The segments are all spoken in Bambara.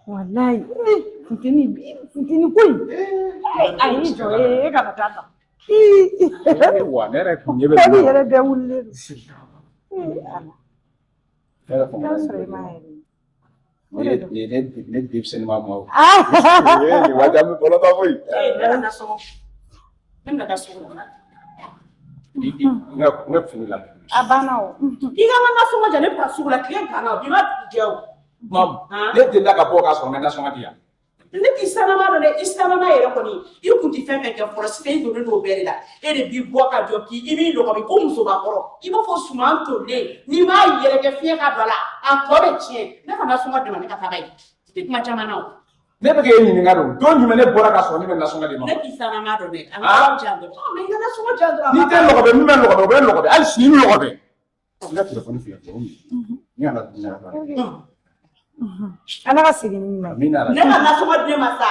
Walayi funteni funteni ko in ayi jɔ e kana taa tan. Wa ne yɛrɛ kun ɲɛ bɛ Kɔli yɛrɛ bɛɛ wulilen don. Ala. Ne yɛrɛ kun I b'a sɔrɔ i m'a yɛrɛ. Nin ye ne denmisɛnnin ma ma o. Nin waati an bɛ bɔlɔ ta koyi. Ne ka nasɔngɔ. Ne bɛna taa sugu la. N ka fini la. A banna o. I ka n ka nasɔngɔ di yan, ne bɛ taa sugu la, tile ganna o, bi ma dugu jɛ o. Mamu, ne delila ka bɔ k'a sɔrɔ n ka nasɔngɔ di yan. Ne t'i sanama dɔn dɛ, i sanama yɛrɛ kɔni, i kun tɛ fɛn fɛn kɛ fɔlɔ, sisan i donnen don o bɛɛ de la. E de b'i bɔ ka jɔ k'i i b'i lɔgɔbi ko musobakɔrɔ. I b'a fɔ suman tolilen, n'i m'a yɛrɛkɛ fiɲɛ ka don a la, a tɔ bɛ tiɲɛ. Ne ka nasɔngɔ di ma, ne ka taa ba ye. I tɛ kuma caman na o. Ne bɛ k'e ɲininka don, don jumɛn ne bɔra k'a sɔrɔ ne bɛ nasɔngɔ di ma? Ne t'i sanama dɔn dɛ, a ka di yan dɔrɔn. Ɔ, mais i ka nasɔngɔ di yan dɔrɔn. N'i tɛ lɔgɔbɛ, min bɛ lɔgɔbɛ, o bɛ lɔgɔbɛ, hali sini n lɔgɔbɛ. N ka telefɔni filɛ, ne y'a la. Ala ka segin ni ɲuman ye. Ne ka nasɔngɔ di ne ma sa.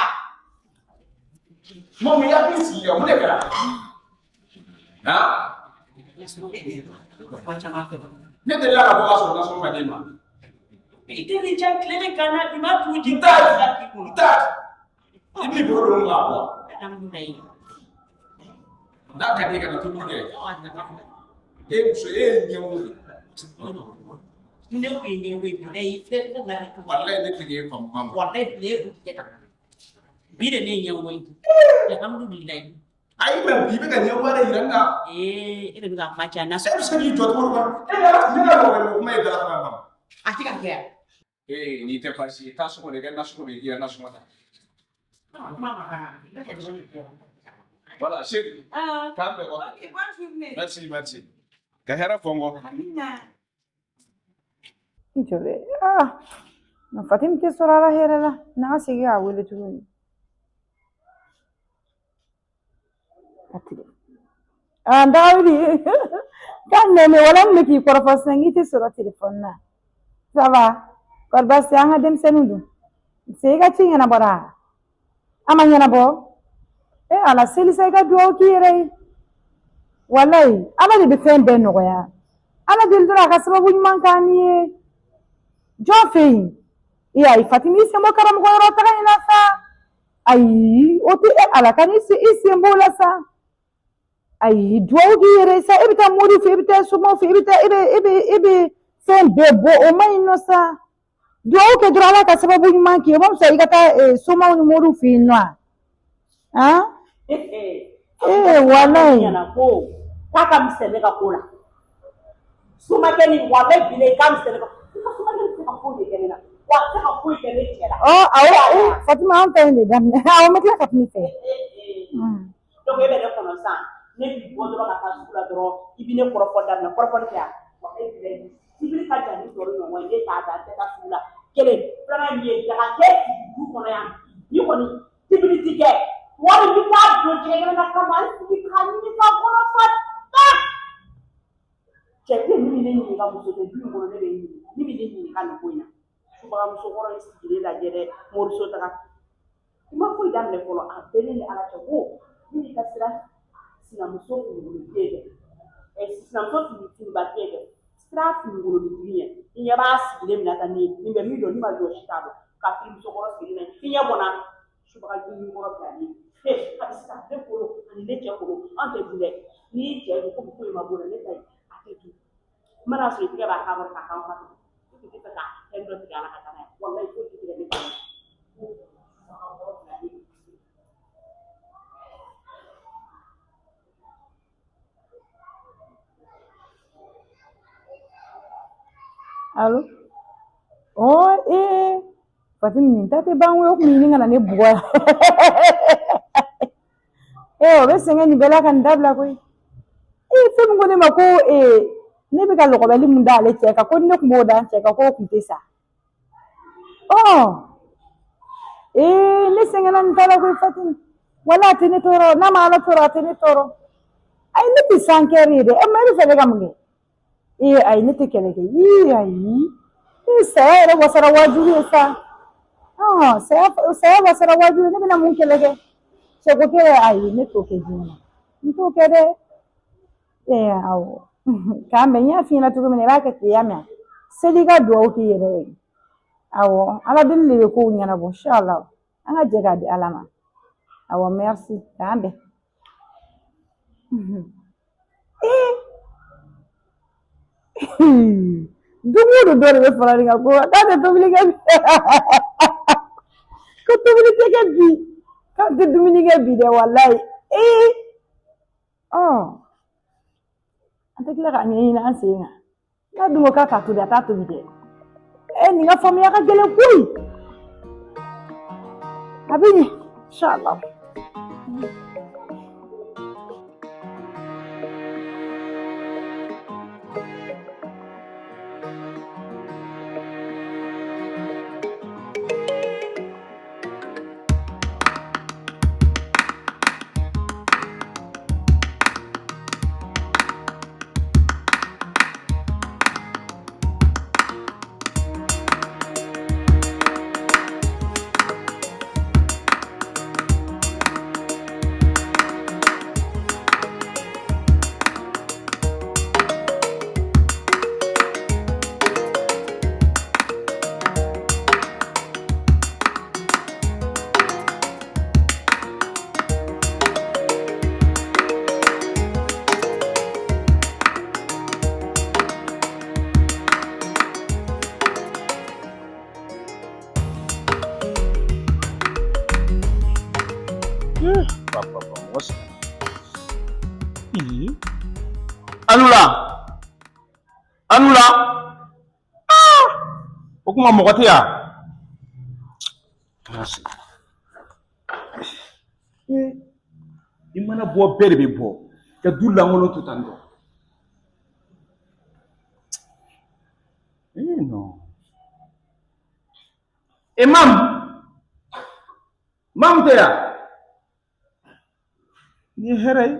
Mamu, i hakili sigi kan, mun de kɛra? Han? Ne delila ka bɔ k'a sɔrɔ nasɔngɔ ma d'e ma. I tɛ nin diya tile de ganna bi ma tugu ji N t'a di, n t'a di. I b'i bolo don k'a bɔ. N'a ka di ye ka na tobili kɛ. E muso, e ye ɲɛngo de. Ne kun ye ɲɛngo ye bi i filɛ cogo min na. Walayi ne tɛ k'e faamu mamu. Walayi bi ne ye du tigɛ. Bi de ne ye ɲɛngo ye. Alhamdulilayi. Ayi mais bi i bɛ ka ɲɛngoya de yira n na. Ee e de bɛ ka kuma caya na. E bɛ se k'i jɔ cogo di? E ka ne ka lɔgɔbɛ kuma ye dala fana mamu. A tɛ ka kɛ yan. Ee n'i tɛ baasi ye, taa so kɔnɔ i ka nasɔngɔ bɛ i ka nasɔngɔ ta. Voilà, chérie. K'an bɛn kɔfɛ. Ok, bonne journée. Merci, merci. Ka hɛrɛ fɔ n kɔ. Amina. N jɔ dɛ. Ah, na Fatim tɛ sɔrɔ a la hɛrɛ la. N'an ka segin k'a wele tuguni. Ka tigɛ. Ah, n dagawuli. K'a nɛnɛ wala n bɛ k'i kɔrɔfɔ sisan k'i tɛ sɔrɔ telefɔni na. Ça va? Kɔri baasi tɛ an ka denmisɛnninw dun? Se i ka ci ɲɛnabɔra? A ma ɲɛnabɔ? E Ala seli sa i ka dugawu k'i yɛrɛ ye. Walayi Ala de bɛ fɛn bɛɛ nɔgɔya. Ala deli dɔrɔn a ka sababu ɲuman k'an ni ye. Jɔn fɛ yen? E ayi Fatima i sen bɔ karamɔgɔ yɔrɔ taga in na sa. Ayi o tɛ e Ala kan'i sen i sen b'o la sa. Ayi dugawu k'i yɛrɛ ye sa e bɛ taa mori fɛ e bɛ taa somaw fɛ e bɛ taa e bɛ e bɛ e bɛ fɛn bɛɛ bɔ o man ɲi nɔ sa. Dugawu kɛ dɔrɔn Ala ka sababu ɲuman k'i ye o ma fisa i ka taa somaw ni moriw fɛ yen nɔ wa? Han? Ee walayi. Ko k'a ka misɛn ne ka ko la. Somakɛ ni walayi bilayi k'a misɛn ne ka i ka somakɛ tɛ se ka foyi de kɛ ne la. Wa a tɛ se ka foyi kɛ ne cɛ la. Ɔ awɔ Fatima anw ta in de daminɛ awɔ n bɛ tila ka kuma i fɛ. Donc e bɛ ne kɔnɔ sisan ne b'i bɔ dɔrɔn ka taa sugu la dɔrɔn i bɛ ne kɔrɔfɔ daminɛ kɔrɔfɔli kɛ yan walayi bilayi sibiri ka jan ni tɔɔrɔ ɲɔgɔn ye ne t'a da n tɛ taa sugu la kelen filanan min ye daga tɛ sigi du kɔnɔ yan ni kɔni sibiri ti kɛ wari n bɛ taa don jɛgɛ kɛnɛ na ka na n sigi k'a ɲini ka kɔnɔ fa tan cɛ tɛ min bɛ ne ɲininka muso tɛ du in kɔnɔ ne bɛ n ɲininka min bɛ ne ɲininka nin ko in na subagamuso kɔrɔ in sigilen lajɛ dɛ moriso taga i ma foyi daminɛ fɔlɔ a bɛɛ ne ni ala cɛ ko min b'i ka sira sinamuso finikolon den dɛ sinamuso finiba den dɛ sira finikolon ɲɛ i ɲɛ b'a sigilen min na tan nin nin bɛ min dɔn ni ma jɔ si t'a dɔn ka firimuso kɔrɔ sigilen na i ɲɛ bɔnna subaga joli kɔrɔ bilalen ee a bɛ sisan ne kolo ani ne cɛ kolo an tɛ dun dɛ n'i y'i cɛ dun komi foyi ma b'o la ne ta ye a tɛ dun mana sɔrɔ i tigɛ b'a kan kɔrɔ k'a kan kɔrɔ i tun tɛ fɛ ka fɛn dɔ tigɛ a la ka taa n'a ye walayi foyi tɛ tigɛ ne ba la. Alo? Ɔ ee Fatim nin ta tɛ ban koyi o tun bɛ ɲini ka na ne bugɔ yan. Ee o bɛ sɛgɛn nin bɛɛ la ka nin dabila koyi. Ee fɛn min ko ne ma ko ee ne bɛ ka lɔgɔbɛli mun da ale cɛ kan ko ni ne tun b'o da n cɛ kan k'o tun tɛ sa. Ɔ ee ne sɛgɛnna nin ta la koyi Fatim. Wala a tɛ ne tɔɔrɔ n'a ma Ala tɔɔrɔ a tɛ ne tɔɔrɔ. Ayi ne tɛ sankɛri ye dɛ. E ma e bɛ fɛ ne ka mun kɛ? Ee ayi ne tɛ kɛlɛ kɛ. Ii ayi. Ee saya yɛrɛ wasara wajibi ye sa. Ɔn saya saya wasara wajibi ye ne bɛna mun kɛlɛ kɛ? Cɛko kɛlɛ ayi ne t'o kɛ diɲɛ na. N t'o kɛ dɛ. Ee awɔ. K'an bɛn n y'a f'i ɲɛna cogo min na i b'a kɛ ten i y'a mɛn. Seli ka dugawu k'i yɛrɛ ye. Awɔ, Ala deli de bɛ kow ɲɛnabɔ, inshallah. An ka jɛ k'a di Ala ma. Awɔ, merci. K'an bɛn. Ee, don o don dɔ de bɛ fara nin kan ko k'a tɛ tobili kɛ bi, ko tobili tɛ kɛ bi, k'a tɛ dumuni kɛ bi dɛ, walayi. Ee, ɔ an tɛ tila k'a ɲɛɲini an sen kan. N'a dun ko k'a t'a tobi, a t'a tobi dɛ. E, nin ka faamuya ka gɛlɛn koyi. A bɛ ɲɛ, inshallah. Anula, Anula, o kuma mɔgɔ tɛ yan. I mana bɔ, bɛɛ de bɛ bɔ ka du lankolon to tan tɔ. Eh non. E mamu, mamu tɛ yan. Nin ye hɛrɛ ye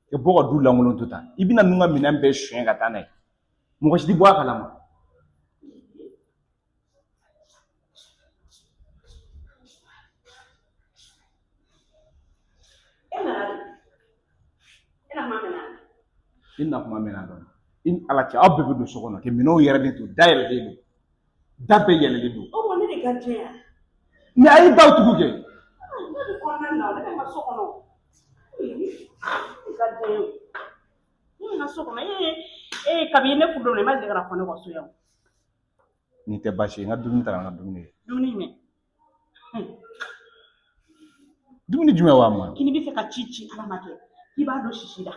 ka bɔ ka du lankolon to tan. I bɛna ninnu ka minɛn bɛɛ suɲɛ ka taa n'a ye. Mɔgɔ si tɛ bɔ a kalama. E nana de. E na kuma mɛnna. I na kuma mɛnna dɔɔnin. I ni Ala cɛ, aw bɛɛ bɛ don so kɔnɔ kɛ minɛnw yɛrɛ de to da yɛlɛlen don. Da bɛɛ yɛlɛlen don. O ko ne de ka jɛ yan. Mais a ye daw tugu kɛ. Ne bɛ kɔnɔna na, ne bɛ n ka so kɔnɔ. I ka jɛ o. Ne bɛ n ka so kɔnɔ. E kabini ne furu don, i ma deli ka na fɔ ne ka so yan. Nin tɛ baasi ye, n ka dumuni ta, n ka dumuni kɛ. Dumuni jumɛn? Dumuni jumɛn wa ma? K'i bɛ fɛ ka ci ci Ala ma kɛ, k'i b'a don sisi la. I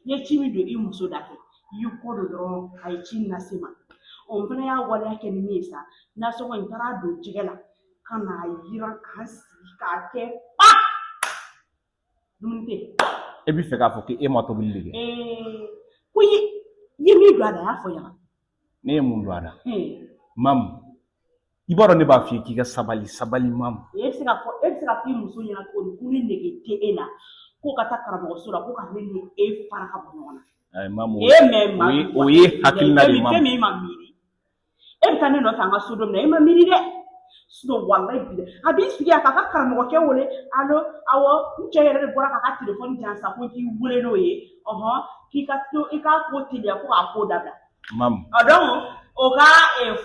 ye ci min don i muso da fɛ, i y'i kɔ don dɔrɔn a ye ci in lase ma. Ɔ, n fana y'a waleya kɛ ni min ye sa, nasɔngɔ in taara don jɛgɛ la ka n'a yiran k'a sigi k'a kɛ pa. Dumuni tɛ yen. E bɛ fɛ k'a fɔ k'e ma tobili de kɛ? Ee, ko i ye min don a da, a y'a fɔ ɲɛna. Ne ye mun don a da? Mamu, i b'a dɔn ne b'a f'i ye k'i ka sabali, sabali mamu. E bɛ se k'a fɔ, e bɛ se k'a fɔ i muso ɲɛna cogo di ko ni nege tɛ e la, k'o ka taa karamɔgɔso la, ko ka ne ni e fara ka bɔ ɲɔgɔn na? Ayi mamu, E mɛ ma o ye hakilina de ye mamu. Fɛn min e ma miiri, e bɛ taa ne nɔfɛ an ka so don min na, e ma miiri dɛ. Sinon walayi bi a b'i sigi a k'a ka karamɔgɔkɛ wele, alo, awɔ, n cɛ yɛrɛ de bɔra k'a ka telefɔni di yan sa, ko k'i wele n'o ye, ɔhɔn, k'i ka to i k'a ko teliya ko k'a ko dabila. Mamu. Ɔ, donc o ka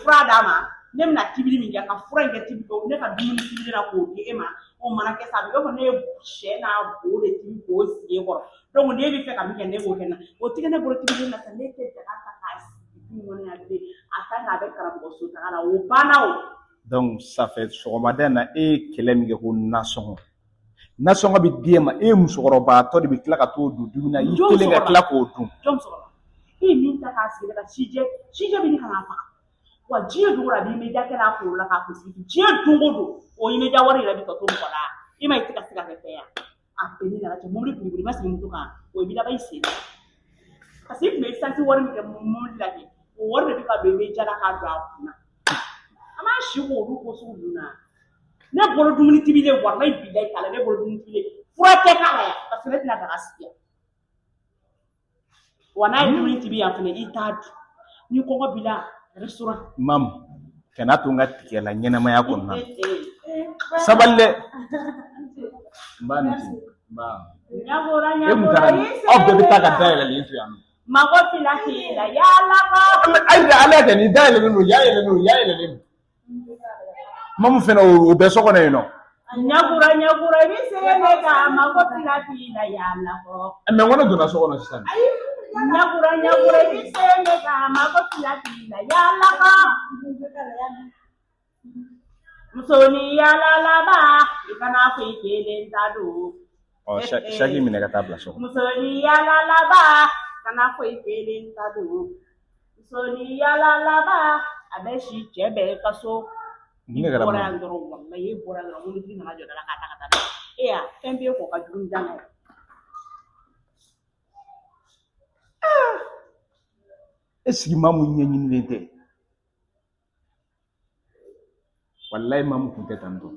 fura d'a ma, ne bɛna tibili min kɛ, ka fura in kɛ tibi, ne ka dumuni tibili la k'o di e ma, o mana kɛ sa, a bɛ i b'a fɔ ne ye sɛ n'a bo de tibi k'o sigi e kɔrɔ. Donc ne bɛ fɛ ka min kɛ, ne b'o kɛ na. O tɛ kɛ ne bolo tibili na sa, ne tɛ daga ta k'a sigi du kɔnɔ yan bilen, a ta k'a bɛ karamɔgɔso taga la, o banna o. Donc ça fait sɔgɔmada in na, e ye kɛlɛ min kɛ ko nasɔngɔ, nasɔngɔ bɛ di e ma, e ye musokɔrɔbatɔ de bɛ tila ka t'o don dumuni na, i kelen ka tila k'o dun. Jɔn musokɔrɔba? E ye min ta k'a sigi ka sijɛ, sijɛ bɛ ɲini ka n'a faga. Wa diɲɛ don o don a b'i meja kɛ n'a kunkolo la k'a kunsigi, diɲɛ don o don o i meja wari yɛrɛ bɛ tɔ to mɔgɔ la. I ma ye, i tɛ ka se ka kɛ fɛn ye. A bɛɛ ni nana cɛ, mobili kun b'i bolo, i ma sigi moto kan, o i bɛ laban i sen na. Parce que i tun bɛ esansi wari min kɛ mobili la kɛ, o wari de bɛ ka don i bɛ jala k'a don a kun na. An b'an si k'olu ko sugu ninnu na. Ne bolo dumuni tibilen, walayi bilayi taala, ne bolo dumuni tibilen, fura tɛ k'a la yan, parce que ne tɛna daga sigi yan. Wa n'a ye dumuni tibi yan fɛnɛ, i t'a dun. Ni kɔngɔ b'i la, restaurant. Mamu, kana to n ka tigɛ la ɲɛnamaya kɔnɔna na. Sabali dɛ. N b'a ni ce. N b'a. Ɲagora, E mun taara ni? Aw bɛɛ bɛ taa ka da yɛlɛlen to yan nɔ. Mago fila k'i la yaala kɔ. Ayi, ala y'a kɛ nin da yɛlɛlen don, yan yɛlɛlen don, yan yɛlɛlen don. Mamu fɛnɛ o bɛ so kɔnɔ yen nɔ. Ɲagura ɲagura i bɛ se ne ka mago fila t'i la yaala kɔ. Mɛ n ko ne donna so kɔnɔ sisan. Ɲagura ɲagura i bɛ se ne ka mago fila t'i la yaala kɔ. Muso ni yaala laban i kana fɔ i kelen ta don. Ɔ saki minɛ ka taa bila so kɔnɔ. Muso ni yaala laban kana fɔ i kelen ta don. Muso ni yaala laban a bɛ si cɛ bɛɛ ka so. Mun de kɛra bɔra yan dɔrɔn walayi e bɔra yan dɔrɔn mobilitigi nana jɔ da la k'a ta ka taa n'a ye. E y'a fɛn b'e kɔ ka jugu ni danga ye. E sigi Mamu ɲɛɲinilen tɛ. Walayi Mamu kun tɛ tan tɔ.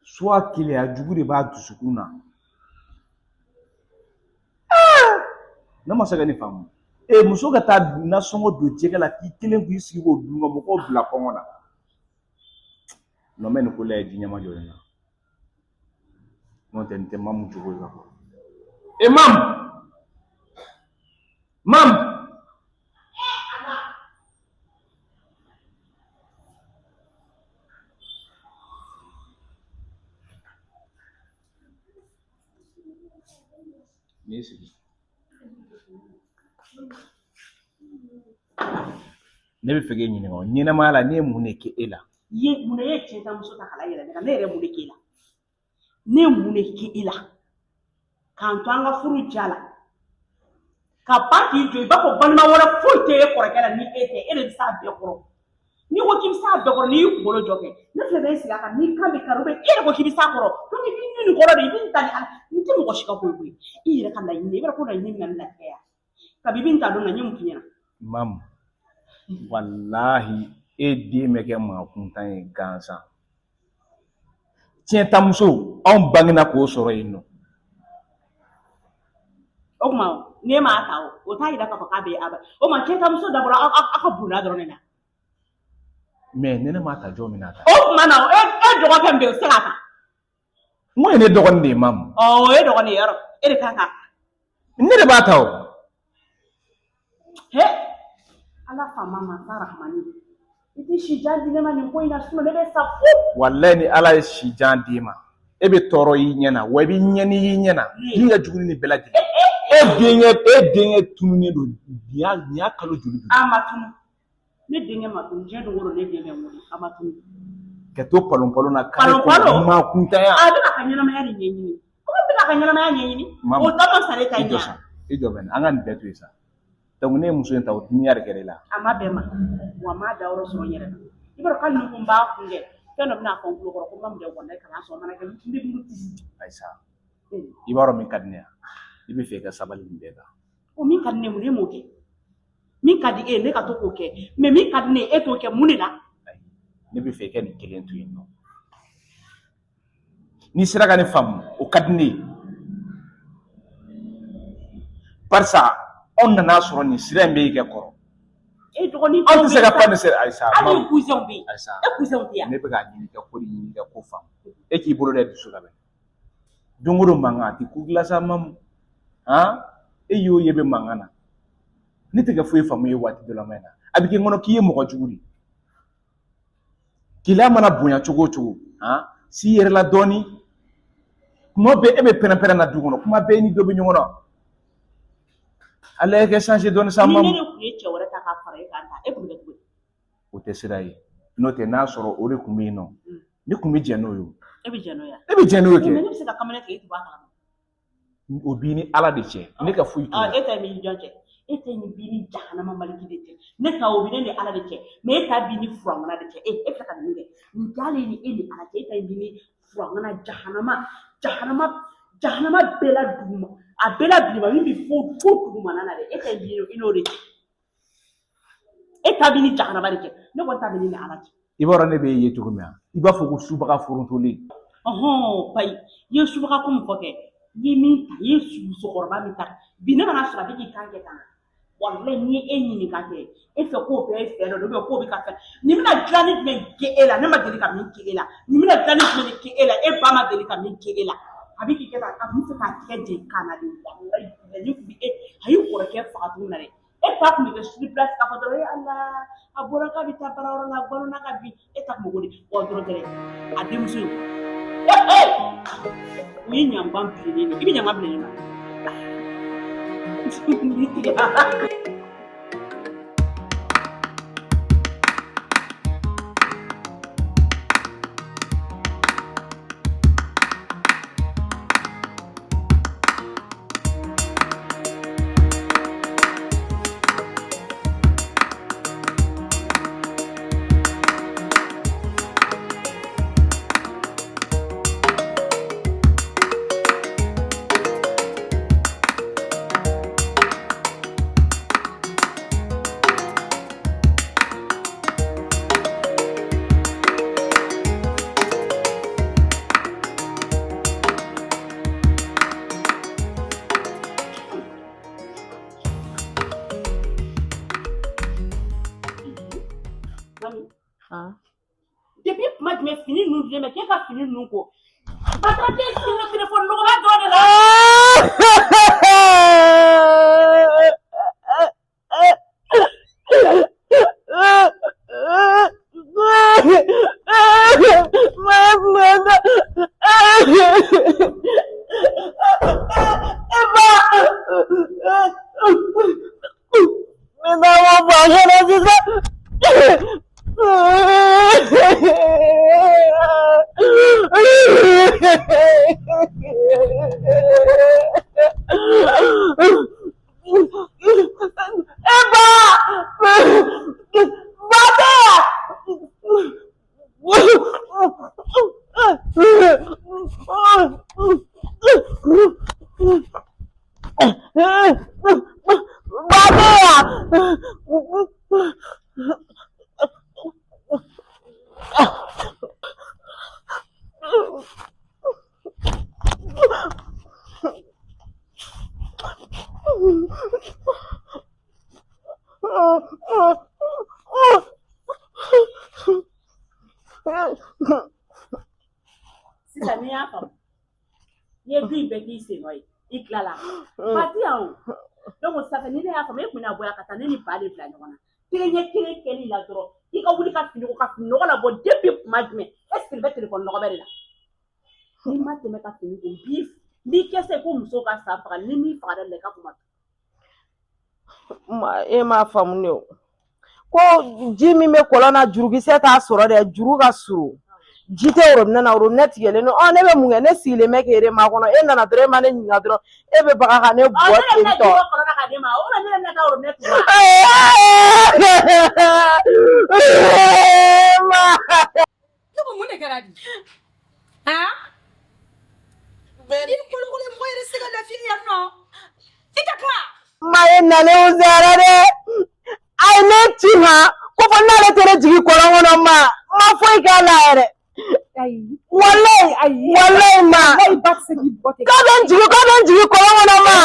Soit keleya jugu de b'a dusukun na. Ne ma se ka nin faamu. E muso ka taa nasɔngɔ don jɛgɛ la k'i kelen k'i sigi k'o dun ka mɔgɔw bila kɔngɔ na. Non n bɛ nin ko lajɛ ji ɲɛma jɔlen na. N'o tɛ nin tɛ Mamu cogo ye ka kɔrɔ. E Mamu! Mamu! N'i sigi. Ne bɛ fɛ k'e ɲininka o ɲɛnamaya la ne ye mun de kɛ e la? Ye mun de ye cɛ ta muso ta k'a layɛlɛ ne kan ne yɛrɛ mun de k'e la? Ne ye mun de kɛ e la? K'an to an ka furu ja la. Ka ban k'i jɔ i b'a fɔ balima wɛrɛ foyi tɛ e kɔrɔkɛ la ni e tɛ e de bɛ s'a bɛɛ kɔrɔ. N'i ko k'i bɛ s'a bɛɛ kɔrɔ n'i y'i kunkolo jɔ kɛ ne filɛ bɛ n sigi a kan n'i kan bɛ kari e yɛrɛ ko k'i bɛ s'a kɔrɔ donc i b'i nin kɔrɔ de i bɛ nin ta ni ala nin tɛ mɔgɔ si ka ko ye koyi i yɛrɛ ka laɲini i b'a dɔn ko laɲini bɛ na ni latigɛ ye kabi i bɛ nin ta don min na n ye mun f'i ɲɛna. Mamu walahi e den bɛ kɛ maa kuntan ye gansan. Tiɲɛtamuso anw bangena k'o sɔrɔ yen nɔ. O tuma n'e m'a ta o t'a yira k'a fɔ k'a bɛ a o tuma tiɲɛtamuso dabɔra aw ka bonda dɔrɔn de la. Mɛ ni ne m'a ta jɔn bɛna ta? O tuma na e dɔgɔkɛ min bɛ yen o tɛ se k'a ta. N ko ye ne dɔgɔnin de ye Mamu. Ɔ o ye dɔgɔnin ye yɔrɔ e de kan k'a ta. Ne de b'a ta o. He Ala faama masa rahamani i tɛ si jan di ne ma nin ko in na sinon ne bɛ sa fu. Walayi ni Ala ye si jan d'i ma e bɛ tɔɔrɔ y'i ɲɛ na wa i bɛ ɲɛni y'i ɲɛ na min ka jugu ni nin bɛɛ lajɛlen e denkɛ tununnen don nin y'a kalo joli joli. A ma tunu. Ne denkɛ ma tunu diɲɛ don o don ne den bɛ n wele a ma tunu. Ka to palon palon na kare kɔnɔ maa kuntanya. A bɛ k'a ka ɲɛnamaya de ɲɛɲini. O bɛ k'a ka ɲɛnamaya ɲɛɲini. O tɔ ma sa ne ta in i jɔ sa i jɔ bɛn an ka nin bɛɛ to yen sa. Donc ne ye muso in ta o dimiya de kɛra e la. A ma bɛn ma wa n m'a dayɔrɔ sɔrɔ n yɛrɛ la. I b'a dɔn k'ale ni ko n b'a kun kɛ fɛn dɔ bɛna fɔ n tulo kɔrɔ ko n ma minɛ walayi kana sɔn mana kɛ n bɛ muruti. Ayi sa i b'a dɔn min ka di ne ye i bɛ fɛ i ka sabali nin bɛɛ kan. O min ka di ne ye mun ne m'o kɛ. Min ka di e ye ne ka to k'o kɛ mɛ min ka di ne ye e t'o kɛ mun de la. Ne bɛ fɛ i ka nin kelen to yen nɔ. N'i sera ka nin faamu o ka di ne ye. Barisa anw nana sɔrɔ nin sira in bɛ kɛ kɔrɔ. E dɔgɔnin anw tɛ se ka pan nin sira ayi sa. Hali ni cousin bɛ yen. Ayi sa. E cousin tɛ yan. Ne bɛ k'a ɲini ka ko de ɲini ka ko faamu. E k'i bolo da dusu kan bɛ. Don o don mankan a tɛ ko dilan sa Mamu. Han e y'o ye bɛ mankan na. Ne tɛ ka foyi faamu ye waati dɔ la ma in na. A bɛ kɛ n kɔnɔ k'i ye mɔgɔ jugu de ye. Gɛlɛya mana bonya cogo o cogo han s'i yɛrɛ la dɔɔnin. Kuma bɛɛ e bɛ pɛrɛn-pɛrɛn na du kɔnɔ kuma bɛɛ e ni dɔ bɛ ɲɔgɔn na. A lajɛ kɛ changer dɔɔnin sa Mamu. Ni ne de tun ye cɛ wɛrɛ ta k'a fara e kan tan e tun bɛ kɛ cogo di? O tɛ sira ye. N'o tɛ n'a sɔrɔ o de tun bɛ yen nɔ ne tun bɛ jɛn n'o ye o. E bɛ jɛn n'o ye wa? Ne bɛ jɛn n'o ye kɛ. Mɛ ne bɛ se ka kamalen tigɛ e tɛ bɔ a kalama. O b'i ni Ala de cɛ ne ka foyi t'o la. E ta b'i ni jɔn cɛ? E ta in b'i ni jahanama maliki de cɛ. Ne ta o bɛ ne ni Ala de cɛ. Mɛ e ta b'i ni furaŋana de cɛ. E e filɛ ka nin kɛ. Nin t'ale ni e ni Ala cɛ. E ta in b'i ni furaŋana jahanama jahanama jahanama bɛɛ la duguma a bɛɛ la bilenma min bɛ fo fo dugumana na dɛ. E ta in b'i i n'o de cɛ. E ta b'i ni jahanama de cɛ. Ne kɔni ta bɛ ne ni Ala cɛ. I b'a dɔn ne b'e ye cogo min na i b'a fɔ ko subaga forotolen. Ɔhɔn bayi i ye subaga ko min fɔ kɛ i ye min ta i ye musokɔrɔba min ta bi ne mana sɔrɔ a bɛ k'i kan kɛ tan walayi n'i ye e ɲininka kɛ e fɛ k'o bɛɛ ye fɛn dɔ de ye k'o bɛ ka fɛn nin bɛna dilanni jumɛn kɛ e la ne ma deli ka min kɛ e la nin bɛna dilanni jumɛn de kɛ e la e ba ma deli ka min kɛ e la a bɛ k'i kɛ tan a tun bɛ fɛ k'a tigɛ jɛ kan na de walayi nin tun bɛ e a y'i kɔrɔkɛ faga cogo min na dɛ. E ta tun bɛ kɛ sur place k'a fɔ dɔrɔn e Ala a bɔra k'a bɛ taa baarayɔrɔ la a balonna ka bin e ta tun bɛ k'o de wa dɔrɔn tɛ dɛ a denmuso in ee o ye ɲanban bilennen de ye i bɛ ɲanban bilennen na n b'i tigɛ. Depuis kuma jumɛn fini ninnu dilen bɛ k'e ka fini ninnu ko bataraden sigilen telefɔni nɔgɔba dɔrɔn de la. Sisan n'i y'a faamu n'i ye du in bɛɛ k'i sen nɔ ye i tilala ba ti yan o donc ça fait ni ne y'a faamu e tun bɛna bɔ yan ka taa ne ni ba de bila ɲɔgɔn na tɛgɛ ɲɛ kelen kɛli la dɔrɔn i ka wuli ka fini ko ka fini nɔgɔ labɔ depuis kuma jumɛn e sigilen bɛ telefɔni nɔgɔ bɛɛ de la n'i ma tɛmɛ ka fini ko n b'i kɛ ko muso ka sa faga ni m'i faga dɛ ka kuma E m'a faamu ne o ko ji min bɛ kɔlɔn na jurukisɛ t'a sɔrɔ dɛ juru ka surun ji tɛ robinet na robinet tigɛlen don ɔ ne bɛ mun kɛ ne sigilen bɛ k'e de makɔnɔ e nana dɔrɔn e ma ne ɲininka dɔrɔn e bɛ baga ka ne bugɔ ten tɔ. Ne ko mun de kɛra di han i kolokolo mɔgɔ yɛrɛ se ka lafiya yan nɔ i tɛ kuma. Ma ye nalen sara dɛ a ye ne ci han ko fo n'ale tɛ ne jigin kɔlɔn kɔnɔ ma ma foyi k'a la yɛrɛ. Walayi walayi ma k'a bɛ n jigin k'a bɛ n jigin kɔlɔn kɔnɔ ma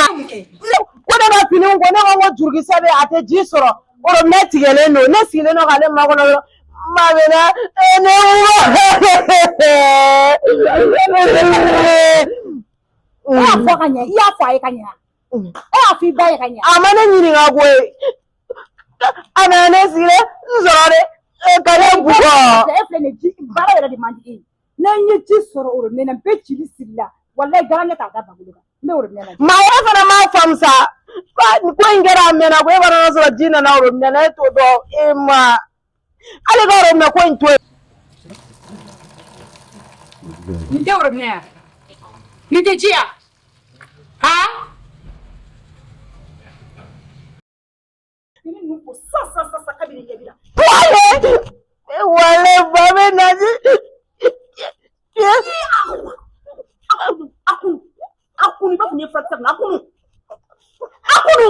ko ne ka finiw ko ne ko n ko jurukisɛ bɛ a tɛ ji sɔrɔ robinet tigɛlen don ne sigilen don k'ale makɔnɔ dɔrɔn ma bɛ na ne E y'a fɔ ka ɲɛ i y'a fɔ a ye ka ɲɛ e y'a fɔ i ba ye ka ɲɛ. A ma ne ɲininka koyi a nana ne sigilen n sɔrɔ de ka ne bugɔ. E filɛ nin ye ji baara yɛrɛ de man di e ye ne ye ji sɔrɔ robinet na n bɛ jeli siri la walayi garan t'a da balo kan n bɛ robinet na. Maa e fana m'a faamu sa ko in kɛra a mɛnna ko e fana y'a sɔrɔ ji nana robinet na e t'o dɔn e ma ale ka robinet ko in to yen. Nin tɛ robinet ya nin tɛ ji ya han. Fini ninnu ko sa sa sa sa kabini ɲɛ b'i la. Wale wale ba bɛ na ji. A kunu a kunu i b'a fɔ n'i ye furakisɛ bila a kunu a kunu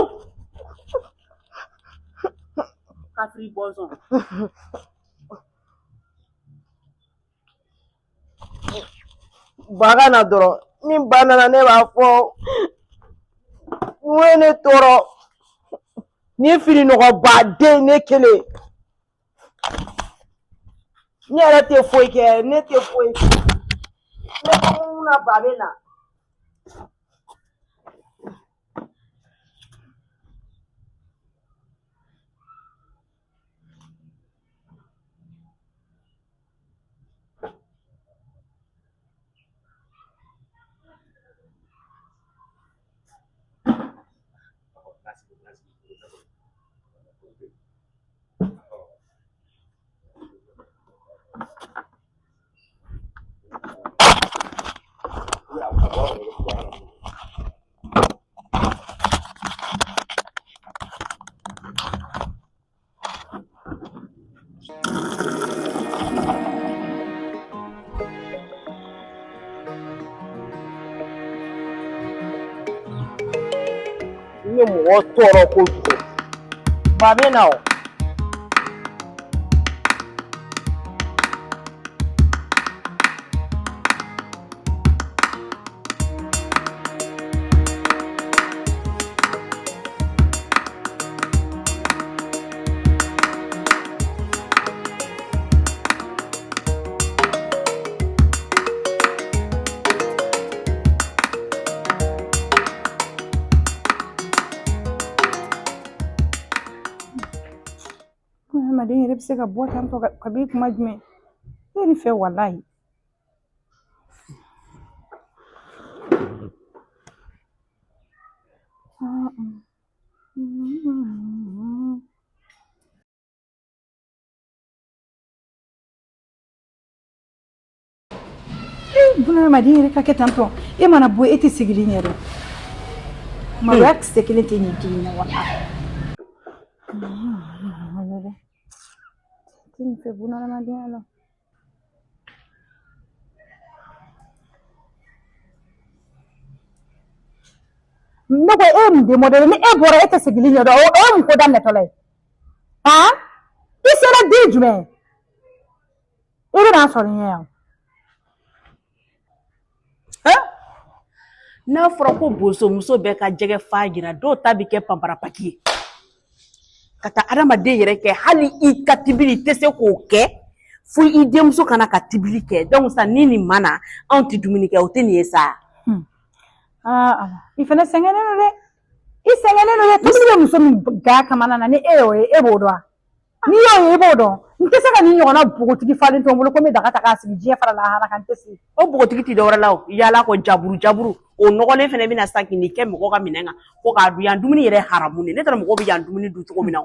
kafiri bɔnsɔn. Ba ka na dɔrɔn ni ba nana ne b'a fɔ mun ye ne tɔɔrɔ ni fini nɔgɔbaden ne kelen ne yɛrɛ tɛ foyi kɛ ne tɛ foyi kɛ ne ko mun na ba bɛ na. N ye mɔgɔ tɔɔrɔ kojugu ba bɛ na o. Hadamaden yɛrɛ bɛ se ka bɔ tan tɔ kabi kuma jumɛn e ni fɛ walayi. Bunadamaden yɛrɛ ka kɛ tan tɔ e mana bɔ e tɛ sigili ɲɛ dɔn maloya kisɛ kelen tɛ nin den in na walayi. Tɛ nin fɛ bunadamadenya la. Ne ko e ye mun den mɔdɛli ni e bɔra e tɛ sigili ɲɛ dɔn o ye mun ko daminɛtɔla ye han i sera den jumɛn ye i bɛna a sɔrɔ n ɲɛ yan. N'a fɔra ko bosomuso bɛɛ ka jɛgɛ fa jira dɔw ta bɛ kɛ panparapaki ye ka taa adamaden yɛrɛ kɛ hali i ka tibili i tɛ se k'o kɛ fo i denmuso ka na ka tibili kɛ donc sa ni nin ma na anw tɛ dumuni kɛ o tɛ nin ye sa. Aa i fana sɛgɛnnen don dɛ i sɛgɛnnen don dɛ tobili bɛ muso min ga kamana na ni e y'o ye e b'o dɔn wa n'i y'o ye i b'o dɔn n tɛ se ka nin ɲɔgɔnna npogotigi falen to n bolo ko n bɛ daga ta k'a sigi diɲɛ fara lahara kan n tɛ se. O npogotigi tɛ dɔwɛrɛ la o yaala kɔ jaburu jaburu o nɔgɔlen fana bɛna sa k'i kɛ mɔgɔ ka minɛn kan ko k'a dun yan dumuni yɛrɛ haramu de ne taara mɔgɔw bɛ yan dumuni dun cogo min na o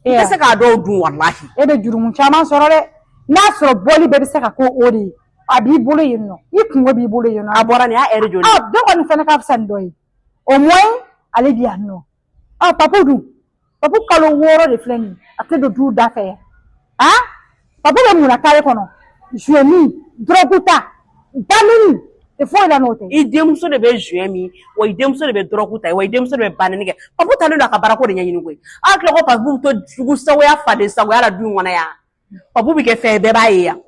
n tɛ se k'a dɔw dun walahi. E bɛ jurumu caman sɔrɔ dɛ n'a sɔrɔ bɔli bɛɛ bɛ se ka k'o o de ye a b'i bolo yen nɔ i kungo b'i bolo yen nɔ. A bɔra nin y'a ɛri joli. Dɔ kɔni fana ka fisa ni dɔ ye au moins ale bi yan nɔ. Ɔ papu dun papu kalo 6 de filɛ nin ye a tɛ don du da fɛ yan a papu bɛ mun na kare kɔnɔ joint min dɔrɔgu ta baneni tɛ foyi la n'o tɛ. I denmuso de bɛ joint min wa i denmuso de bɛ dɔrɔgu ta wa i denmuso de bɛ baneni kɛ papu taalen don a ka baarako de ɲɛɲini koyi a tila ko papu to jugu sagoya faden sagoya la du in kɔnɔ yan. Papu bɛ kɛ fɛn ye bɛɛ b'a ye yan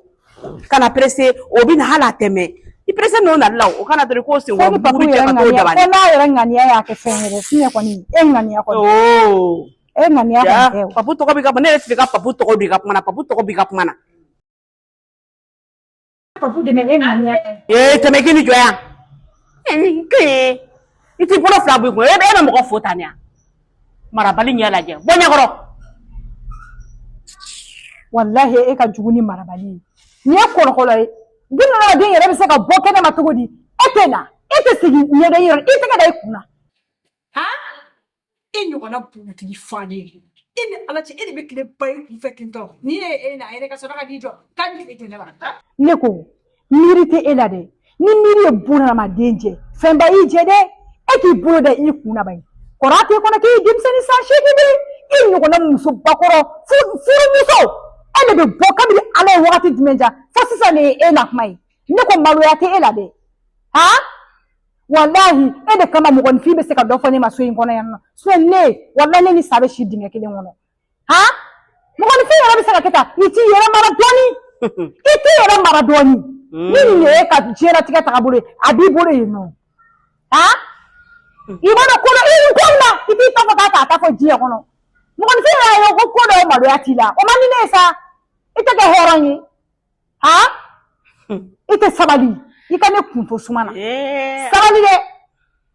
kana pressé o bɛ na hali a tɛ mɛn i pressé n'o nali la o kana dɔrɔn k'o sen kɔrɔ buguri cɛ ka t'o dabali fo n'a yɛrɛ ŋaniya y'a kɛ fɛn wɛrɛ sinon kɔni e ŋaniya kɔni e ŋaniya kɔni tɛ o papu tɔgɔ b'i ka ne yɛrɛ tɛ ka papu tɔgɔ don i ka kuma na papu tɔgɔ b'i ka kuma na papu dɛmɛ e ŋaniya tɛ ee tɛmɛ k'i ni jɔ yan i t'i bolo fila bɔ i kun e bɛ mɔgɔ fo tan yan marabali ɲɛ lajɛ bɔ ɲɛkɔrɔ walahi e ka jugu ni marabali ye nin ye kɔlɔkɔlɔ ye den nana den yɛrɛ bɛ se ka bɔ kɛnɛ ma cogo di e tɛ na e tɛ segin ɲɛdɔn i yɛrɛ i tɛgɛ da i kun na e ɲɔgɔnna npogotigi falen e ni ala cɛ e de bɛ tile ba i kun fɛ ten tɔ n'i ye e na a yɛrɛ ka sɔrɔ ka n'i jɔ k'a bɛ tile ten ne ma ne ko miiri tɛ e la dɛ ni miiri ye bunadamaden jɛ fɛnba y'i jɛ dɛ e k'i bolo da i kun na bani kɔrɔ t'e kɔnɔ k'i ye denmisɛnnin san 8 bi i ɲɔgɔnna musobakɔrɔ furumuso e de bɛ bɔ kabini ala ye wagati jumɛn ja fo sisan de ye e na kuma ye ne ko maloya tɛ e la dɛ han walahi e de kama mɔgɔninfin bɛ se ka dɔ fɔ ne ma so in kɔnɔ yan nɔ sinon ne walahi ne ni sa bɛ si dingɛ kelen kɔnɔ han mɔgɔninfin yɛrɛ bɛ se ka kɛ tan i t'i yɛrɛ mara dɔɔni i t'i yɛrɛ mara dɔɔni ni nin de ye ka diɲɛlatigɛ tagabolo ye a b'i bolo yen nɔ han i b'a dɔn ko dɔ i ni ko min na i t'i ta fɔ k'a k'a ta fɔ diɲɛ kɔnɔ mɔgɔninfin yɛrɛ ye ko ko dɔ ye maloya t'i la o man di ne ye sa i tɛ kɛ hɔrɔn ye han i tɛ sabali i ka ne kun to suma na sabali dɛ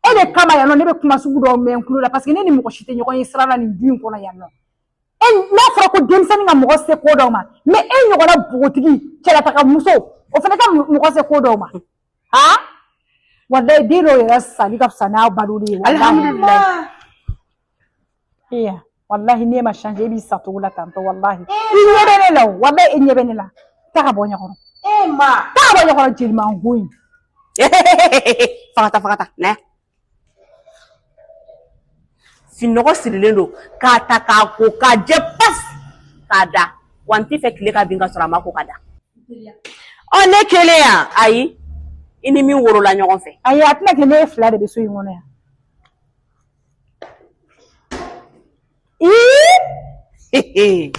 e de kama yan nɔ ne bɛ kuma sugu dɔw mɛn n tulo la parce que ne ni mɔgɔ si tɛ ɲɔgɔn ye sira la nin du in kɔnɔ yan nɔ e n'a fɔra ko denmisɛnnin ka mɔgɔ se ko dɔw ma mais e ɲɔgɔnna npogotigi cɛlataga muso o fana ka mɔgɔ se ko dɔw ma han walayi den dɔw yɛrɛ sali ka fisa n'a baloli ye. Alihamudulilayi. Iya, walahi n'e ma changer e b'i sa cogo la tantɔ walahi. I ɲɛ bɛ ne la o, walahi e ɲɛ bɛ ne la. Taa ka bɔ ɲɛkɔrɔ. E ma. Taa ka bɔ ɲɛkɔrɔ jelimango in. Fagata fagata na. Finɔgɔ sirilen don k'a ta k'a ko k'a jɛ pas k'a da wa n tɛ fɛ tile ka bin ka sɔrɔ a ma ko ka da. Ɔ ne kelen yan ayi i ni min worola ɲɔgɔn fɛ. Ayi a tɛna kɛ ne fila de bɛ so in kɔnɔ yan. Ii.